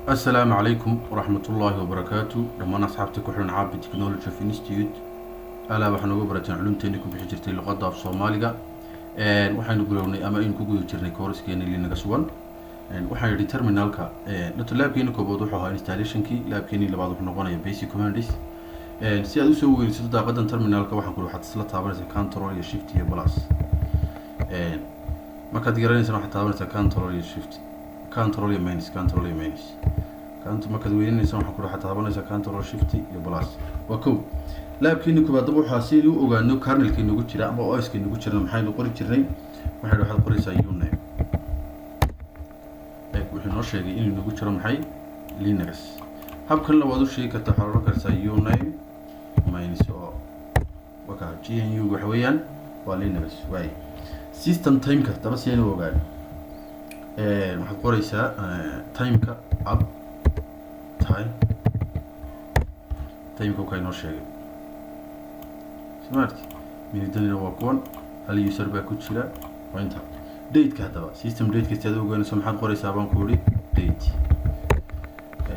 Asalaamu calaykum waraxmatullaahi wabarakaatu. Dhammaan asxaabta ku xiran Caabi Technology of Institute, alaa waxaan uga barateen culumteeni ku bixi jirtay luqadda af Soomaaliga. Waxaynu bilownay ama aynu ku guda jirnay course-keeni Linux one. Waxaan yidhi terminalka data. Lab-keeni koobaad wuxuu ahaa installationkii, lab-keenii labaad wuxuu noqonaya basic commands. Si aad usoo weynisato daaqadan terminalka, waxaan kuri waxaad isla taabanaysaa Control iyo Shift iyo plus. Markaad garanaysana, waxaad taabanaysaa Control iyo Shift, Control iyo minus, Control iyo minus. Markaad weyninaysa, waxaan kuri waxaad taabanaysaa Control, Shift iyo plus. Waa kow. Lab-keeni koobaad daba waxaa si u ogaano kernelka inagu jira ama OS-ka inagu jirana, maxaynu qori jirnay? Waxay waxaad qoraysaa uname. Wuxuu noo sheegay inuu inagu jiro maxay? Linux. Hab kalena waad u sheegi kartaa, waxaad odhan kartaa uname minus o. Waka GNU waxa weeyaan waa Linux. Waay, system timeka daba si aynu ogaano, waxaad qoraysaa timeka, uptime. Timeka ka inoo sheegay smart minidanina waa kuwan, hal user baa ku jira, waa inta. Dateka haddaba, system dateka si aad u ogaanayso, maxaad qoraysaa baan ku ihi? Date.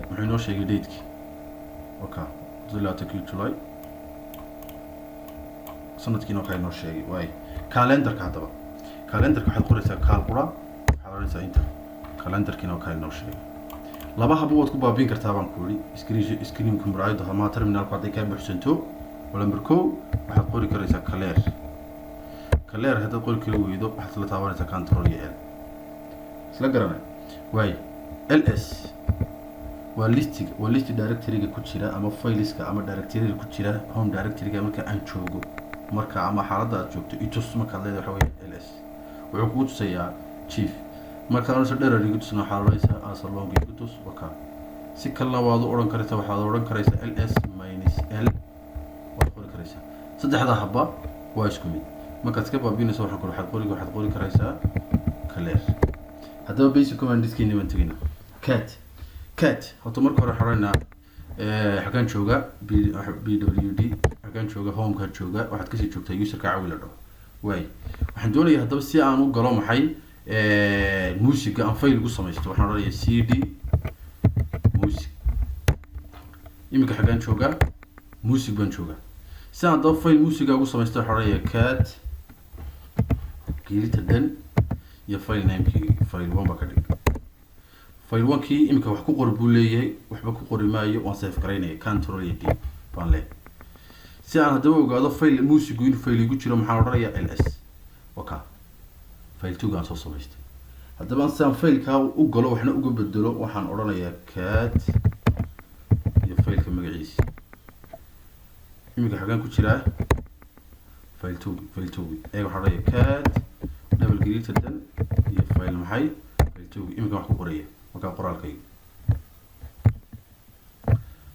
Wuxuu inoo sheegay dateki, waka 24-kii July sanadkiina wakaa inoo sheegay. Waay, calendarka haddaba, calendarka waxaad qoraysaa cal qura, waxaad odhanaysaa enter. Calendarkiina wakaa inoo sheegay. Laba haba waad ku baabiin kartaa baan ku ihi screenka muraayadda ama terminalku hadday kaa buuxsanto. Waa number ko, waxaad qori karaysaa clear. Clear haddaad qori kari weydo, waxaad isla taabanaysaa Control iyo L. Isla garanay? Waay, ls waa listiga, waa list directoryga ku jira ama fileska ama directoryga ku jira home directoryga marka aan joogo, marka ama xaaladda aad joogto itus markaad leedahay, waxa weya ls wuxuu kugu tusayaa chief. Markaad odhanayso dherer igu tusna, waxaad odhanaysaa asa long igu tus. Waka si kalena waad u odhan karaysaa, waxaad odhan karaysaa ls minus l waad qori karaysaa. Saddexda habba waa isku mid. Markaad iska baabinayso, waxaan kale waxaad qori karaysaa clear. Haddaba basic commandskeeni baan tegaynaa. Cat, cat horta marka hore xoreyna xaggaan jooga? b w d xaggaan jooga? Homekaan jooga. Waxaad kasii joogtaa userka Cawi la dhaho. Waay, waxaan doonayaa haddaba si aan u galo maxay musica aan file ugu samaysto, waxaan odhanayaa cd music. Iminka xaggaan joogaa? Music baan joogaa. Si aan haddaba file musica ugu samaysto, waxaan odhanayaa cat greater than iyo file namekii, file one baa ka dhig. File one kii iminka wax ku qor buu leeyahay, waxba ku qori maayo, waan save garaynaya, Control iyo D baan leeyahay. Si aan haddaba ogaado file musicu inuu file igu jiro, maxaan odhanayaa? Ls. Waka file two gaan soo samaystay. Haddaba si aan filekaa u galo waxna uga bedelo, waxaan odhanayaa cat iyo fileka magaciisa. Iminka xagaan ku jiraa? File two, file two. Eeg, waxaan odhanaya cat double greater than iyo file maxay? File two. Iminka wax ku qoraya markaa qoraalkayga.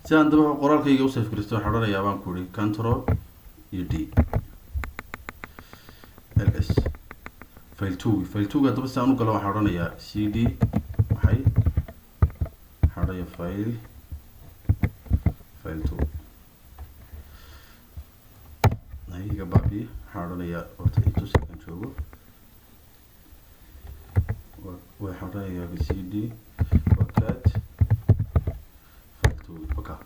Si aan daba qoraalkayga u save garaysto, waxaan odhanayaa baan ku ihi Control iyo D, ls file two. File two haddaba si aan u galo, waxaan odhanayaa cd maxay? Waxaan odhanayaa file two. Iga baabiye. Waxaan odhanayaa horta itus kan joogo. Waxaan odhanayaa cd, waa cat file two. Waka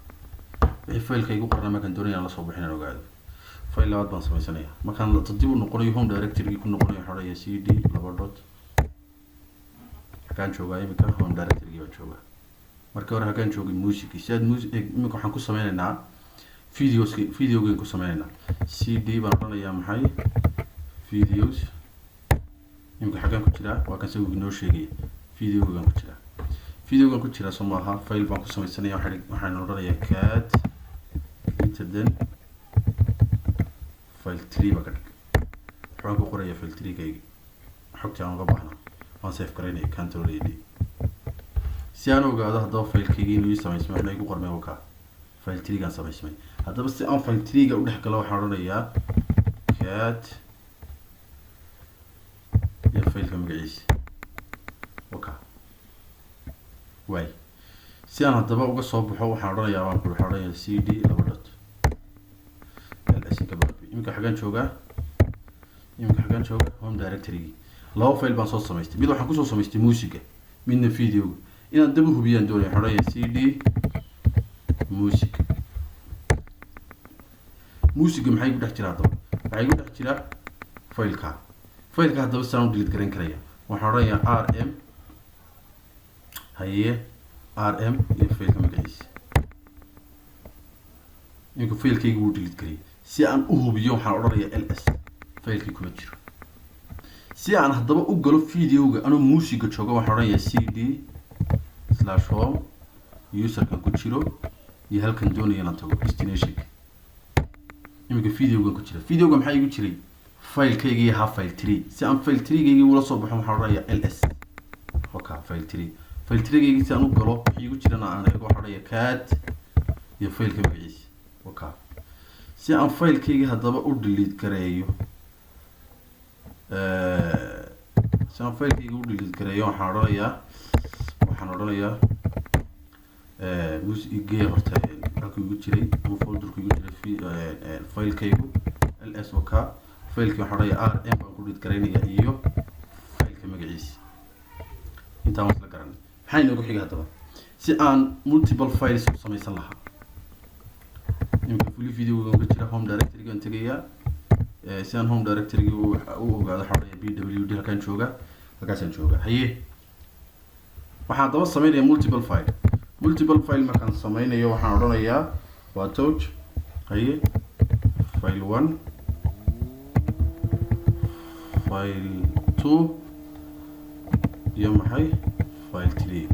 wixii fileka igu qornaa markaan doonaya aan lasoo bixin, aan ogaado. File labaad baan sameysanaya. Markaan dib u noqonayo, home directory ku noqonayo, waxaan odhanayaa cd laba dot. Xagaan joogaa iminka? Home directory baan joogaa. Markii hore halkaan joogay music. Si aad music, iminka waxaan ku sameynaynaa videos, videogayn ku sameynaynaa. cd baan odhanayaa maxay? Videos. Iminka xaggaan ku jiraa? Waa kan sawirka inoo sheegaya. Videogan ku jiraa, videogan ku jiraa, soo maaha? File baan ku sameysanaya. Waxaan odhanayaa cat greater than file three baa ka dhig. Waxbaan ku qorayaa file three kayga, xogtii aan uga baahnaa. Waan save garaynaya, Control A D. Si aan ogaado haddaba filekayga inuu ii samaysmay, waxna igu qormay, wakaa file three-gaan samaysmay. Haddaba si aan file three-ga u dhex galo, waxaan odhanayaa cat iyo fileka magaciisa. Waka waay. Si aan haddaba uga soo baxo, waxaan odhanayaa baan ku waxaan odhanayaa cd laba dot ls ka baabi. Iminka xaggaan joogaa? Iminka xaggaan jooga? Home directory. Laba file baan soo samaystay. Mid waxaan kusoo samaystay musica, midna videoga. Inaan daba hubiyaan doonaya, waxaan odhanaya cd music. Musica maxay ku dhex jira haddaba? Waxay ku dhex jira faylka. Faylka haddaba saan u delete garan karaya, waxaan odhanayaa rm, haye, rm iyo faylka magaciisa. Iminka faylkayga wuu delete garayay. Si aan u hubiyo, waxaan odhanayaa ls. Faylkii kuma jiro. Si aan haddaba u galo videoga anuu musica joogo, waxaan odhanayaa cd /home, userkan ku jiro iyo halkan doonaya inaan tago, destinationka. Iminka videogan ku jira. Videoga maxaa igu jiray? Filekaygii ahaa file 3. Si aan file 3-gaygii ula soo baxo, waxaan odhanayaa ls. Waka file 3. File 3-gaygii si aan u galo, wixii igu jirana aan eego, waxaan odhanayaa cat iyo fileka magaciisa. Waka. Si aan filekaygii haddaba u delete gareeyo, si aan filekayga u delete gareeyo, waxaan odhanayaa mus igee horta halkuu igu jiray ama folderku igu jiray filekaygu. ls, waka filekii. Waxaan odhanayaa rm baan ku delete garaynaya iyo fileka magaciisa. Intaan waan isla garanay. Maxaa inoogu xiga haddaba? Si aan multiple files u samaysan lahaa, iminka fully videogan ka jira home directory-gaan tegayaa. Si aan home directory u ogaado, waxaan odhanaya pwd. Halkaan jooga, halkaasaan jooga. Haye, waxaan haddaba sameynaya multiple file. Multiple file markaan sameynayo, waxaan odhanayaa waa touch, haye, file 1, file 2 iyo maxay, file 3.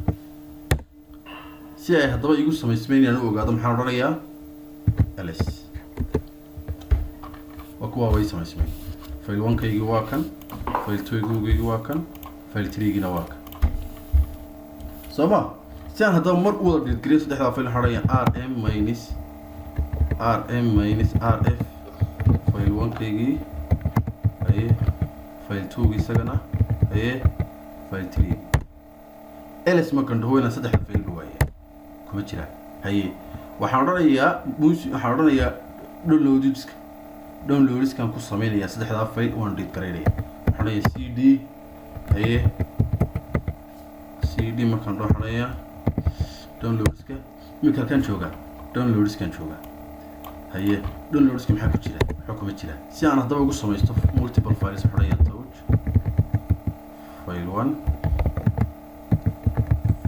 Si ay haddaba igu samaysmayn inaan u ogaado, maxaan odhanayaa? Ls. Waa kuwaa, way samaysmay. File 1-kaygii waa kan, file 2-gaygii waa kan, file 3-giina waa kan, soo ma? Si aan haddaba mar u wada delete geliyo saddexdaa file, waxaan odhanaya rm minus rf file 1-kaygii, haye, file 2-gi isagana, haye, file 3. Ls markaan dhaho, inaan saddexda file ba waaya, kuma jiraan. Haye, waxaan odhanayaa mus waxaan odhanayaa downloadska. Downloadskan ku sameynayaa saddexdaa file, waan delete garaynaya. Waxaan odhanayaa cd, haye, cd markaan dhaho, waxaan odhanayaa downloadska. Iminka halkaan joogaa, downloadskan joogaa. Haye, downloadska maxaa ku jira? Waxba kuma jira. Si aan haddaba ugu samaysto multiple files, waxaan odhanayaa touch file 1,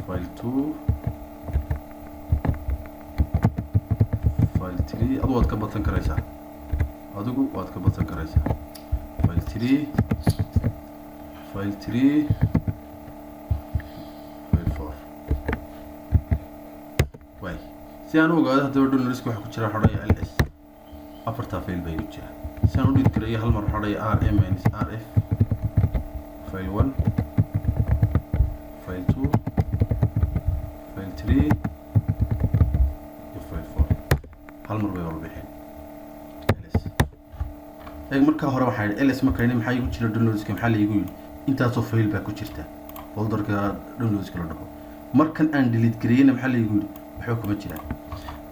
file 2, file 3. Adu waad ka batan karaysaa, adigu waad ka batan karaysaa. File 3, file 3, file 4. Waay, si aan u ogaado haddaba downloadska waxa ku jira, waxaan odhanaya ls. Afartaa file baa igu jira. Si aan u delete gareeyo hal mar, waxaan odhanaya rm minus rf file 1, file 2, file 3 iyo file 4. Hal mar bay wala bixeen. Ls eeg. Markaa hore waxaa yidhi ls marka maxaa igu jira downloadska? Maxaa laigu yidhi? Intaasoo file baa ku jirta folderka downloadska la dhaho. Markan aan delete gareeyena, maxaa laigu yidhi? Waxba kuma jiraan.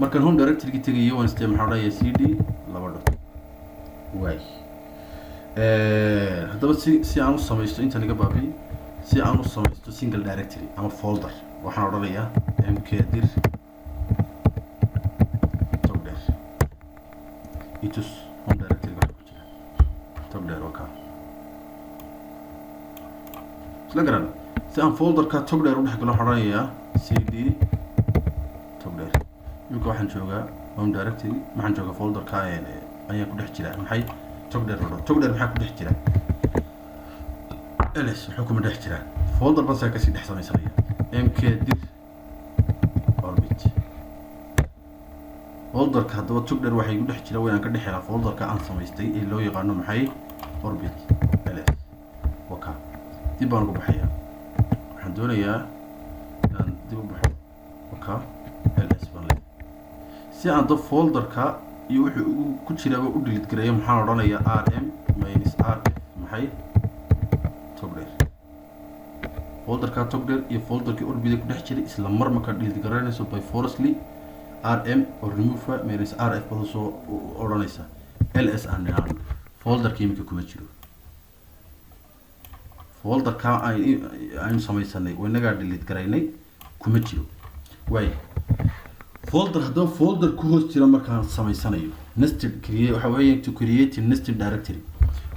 Markaan home directory tegayo, waan istee, maxaa odhanaya? Cd laba dot. Waay, haddaba si aan u samaysto, intaan iga baabi'i, si aan u samaysto single directory ama folder, waxaan odhanayaa mkdir togdheer. Itus home directory waxa ku jira. Togdheer waa kaa, isla garan. Si aan folderka togdheer u dhex galo, waxaan odhanayaa cd togdheer. Iminka waxaan joogaa home directory, waxaan joogaa folderka ayaan ku dhex jiraa. Maxay? Togdheer la dhaho. Togdheer maxaa ku dhex jira? Ls, wuxuu kuma dhex jiraa. Folder baan saa kasii dhex samaysanaya. Mkdir orbit. Folderka haddaba togdheer waxaa igu dhex jira, waa inaan ka dhex helaa folderka aan samaystay ee loo yaqaano maxay? Orbit. Ls, waka. Dib baan ugu baxayaa. Waxaan doonayaa inaan dib u baxo. Waka, ls baan leeyahay. Si aan dab folderka iyo wuxuu ku jiraaba u delete gareeyo, maxaan odhanayaa? Rm minus rf maxay? Togdheer. Folderka togdheer iyo folderkii orbit ku dhex jiray isla mar markaad delete garaynayso, by forcely rm oo remove minus rf baad soo odhanaysa. Ls aan nidhaahno, folderka iminka kuma jiro. Folderka aynu samaysanay, inagaa delete garaynay. Kuma jiro. Waay, folder haddaba folder ku hoos jira markaan samaysanayo, nested create waxa weeye to create a nested directory.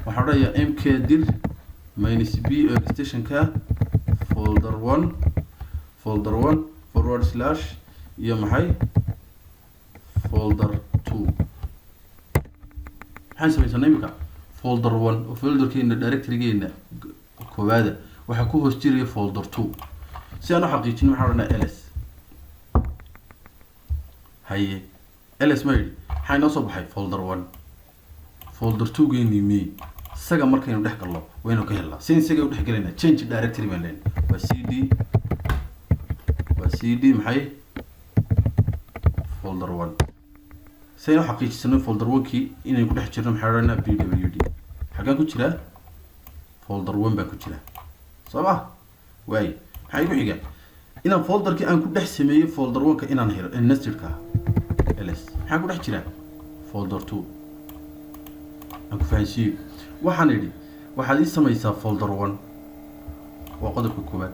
Waxaan odhanayaa mkdir minus p extensionka folder one, folder one forward slash iyo maxay? Folder two. Maxaan samaysanay imika? Folder one oo folderkeena, directorygeena koowaada, waxaa ku hoos jiraya folder two. Si aan u xaqiijin, waxaan odhanaa ls. Haye, ls ma yidhi? Maxaa inoo soo baxay? Folder one. Folder two geeni me? Isaga markaynu dhex gallo waynu ka helnaa. Sin isaga u dhex gelaynaa, change directory baan leenahay. Waa cd, waa cd maxay? Folder one. Si aynu xaqiijisano folder one-kii inaynu ku dhex jirno, maxaa odhanaa? pwd. Xaggaan ku jiraa? Folder one baan ku jiraa, soo ma? Waay, maxaa igu xiga? Inaan folderkii aan ku dhex sameeyey folder one-ka inaan helo, nestedka. Ls. Maxaa ku dhex jira? Folder two. Aan ku fahansiiyo. Waxaan idhi waxaad ii samaysaa folder one, waa qodobka koowaad.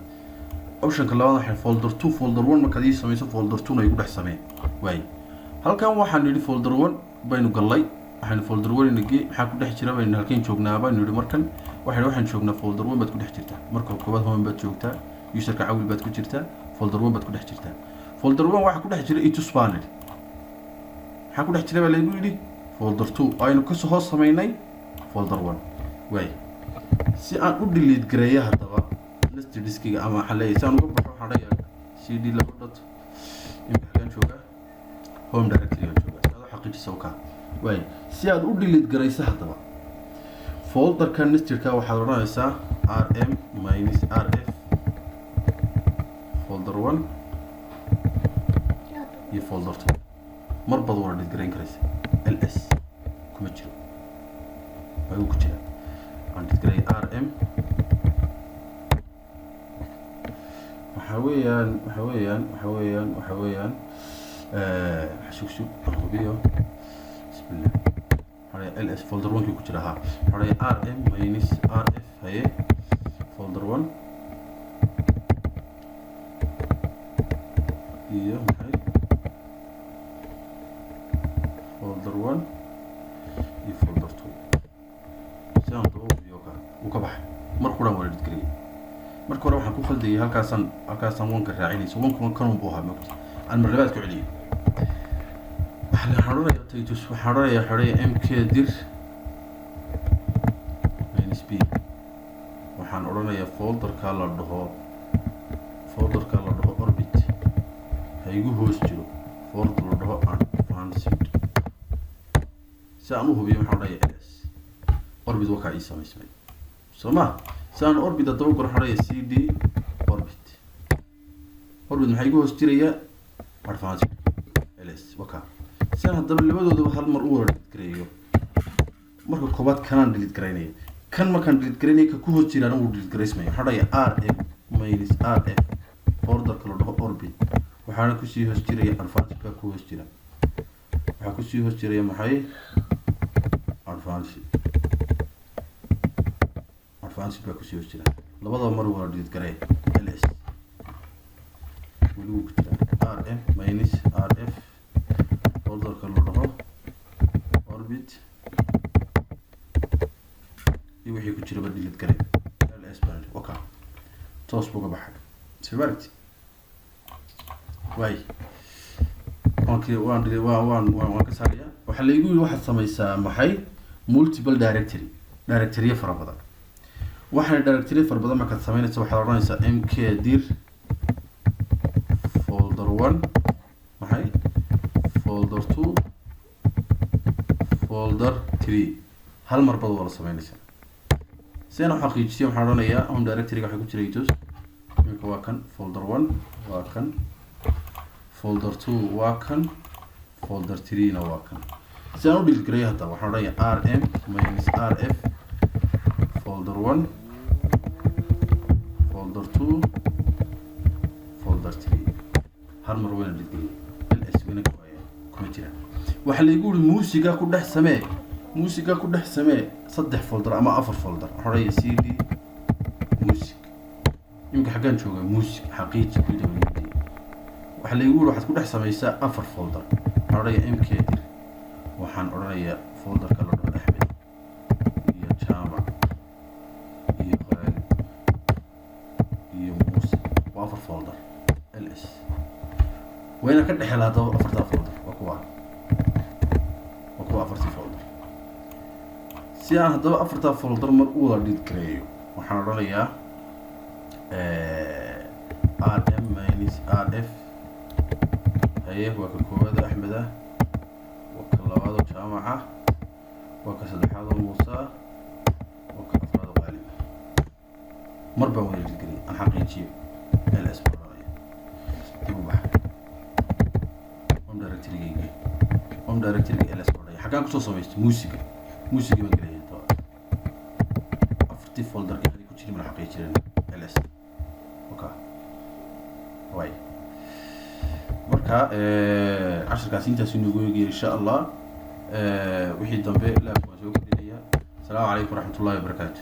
Optionka labaad waxay folder two, folder one markaad ii samayso, folder two na igu dhex samee. Waay, halkan waxaan idhi folder one baynu gallay. Waxaynu folder one inagee, maxaa ku dhex jira baynu, halkeen joognaa baynu idhi. Markan waxaan joognaa folder one baad ku dhex jirtaa. Marka koowaad home baad joogtaa, userka Cawil baad ku jirtaa, folder one baad ku dhex jirtaa. Folder one waxaa ku dhex jira itus baan idhi. Maxaa ku dhex jira baa laygu yidhi? Folder two aynu kasoo hoos samaynay folder one. Waay, si aan u delete gareeyo haddaba nested diskiga, ama waxaan leeyahay si aan uga baxo, waxaan leeyahay cd laba dot. Imika xagaan joogaa? Home directory aan joogaa. Si aad u xaqiijiso ka. Waay, si aad u delete garayso haddaba folderka nestedka, waxaad odhanaysaa rm minus rf folder one iyo folder two. Mar baad wada delete garayn karaysa. Ls. Kuma jiro. Waa ku jira. Aan delete garay rm. Waxa weeyaan, sug sug, aan hubiyo. Bismillah. Waxaa ls, folder one kii ku jira. Ha, waxaa rm minus rf. Haye, folder one iyo maxay? Folder one iyo folder two. Si aan daba hubiyo, ka uu ka baxay. Mar quraan wada delete gariyay. Marka hore waxaan ku khaldayay halkaasaan wanka raacinayso. Wankuna kanun buu ahaa, mogta. Aan mar labaad ku celiyay. Waxaan odhanayaa titus, waxaan odhanayaa xodhaya mkdir minus p. Waxaan odhanayaa folderka la dhaho orbit ha igu hoos jiro folder la dhaho advanced. Si aan u hubiyo, waxaan odhanayaa ls. Orbit wakaa ii samaysmay, soo ma? Si aan orbit haddaba galo, waxaan odhanayaa cd orbit. Orbit maxaa igu hoos jirayaa? Advanced. Ls. Wakaa. Si aan haddaba labadoodaba hal mar u wada delete gareeyo, marka koobaad kanaan delete garaynaya. Kan markaan delete garaynaya, ka ku hoos jiraana wuu delete garaysmaya. Waxaan odhanayaa rm minus rf folderka la dhaho orbit, waxaana kusii hoos jiraya advanced baa ku hoos jira. Waxaa kusii hoos jiraya maxay? Advanced. Advanced baa kusii hoos jira. Labadaba mar wada delete garee. Ls. Weli wuu ku jiraa. Rm minus rf folderka la dhaho orbit iyo wixii ku jiraba delete garee. Ls baan. Okay, toos buu ga baxay. Soo waay, waan waan waan waan waan ka saaraya. Waxaa laygu yidhi waxaad samaysaa maxay? Multiple directory, directory fara badan. Waxaana directory fara badan markaad samaynaysa, waxaad odhanaysaa mkdir folder one, maxay? Folder two, folder three. Hal mar baad wada samaynaysaa. Si aan u xaqiijiyo, waxaan odhanayaa home directory-ga waxaa ku jira itus. Iminka waa kan folder one, waa kan folder two, waa kan folder three na waa kan. Si aan u delete gareeyo hadda, waxaan odhanayaa rm minus rf folder one, folder two, folder three. Hal mar wayna delete gareeyay. Ls. Wayna ka waaya, kuma jiraan. Waxaa laygu yiri muusiga ku dhex samee, muusiga ku dhex samee saddex folder ama afar folder. Waxaan odhanaya cd music. Iminka xaggaan joogaa? Music. Xaqiiji. pwd. Waxaa laygu yiri waxaad ku dhex samaysaa afar folder. Waxaan odhanayaa mkdir, waxaan odhanayaa folderka la dhaho Axmed iyo Jaamac iyo Qaalib iyo Muuse. Waa afar folder. Ls waa inaan ka dhex helaa haddaba afartaa folder. Waa kuwa afartii folder. Si aan haddaba afartaa folder mar u wada delete gareeyo, waxaan odhanayaa rm -rf. Haye, waa ka koowaad oo Axmed ah, waa ka labaad oo Jaamac ah, waa ka saddexaad oo Muuse ah, waa ka afraad oo Qaalib ah. Mar baan wada delete gariyay, aan xaqiijiyo. Ls baan odhanaya. Dib u baxa home directory-gaygi. Home directory-ga ls baan odhanaya. Xaggaan kusoo samaystay muusiga? Muusigii baan gelaya. Haddaba afartii folder inay ku jirin baan xaqiijinayna. Ls, okay, way. Marka cashirkaasi intaas inoogu eegaya, insha Allah. Wixii dambe lab-ka waan soo kordhinaya. Asalaamu calaykum waraxmat ullahi wabarakaatu.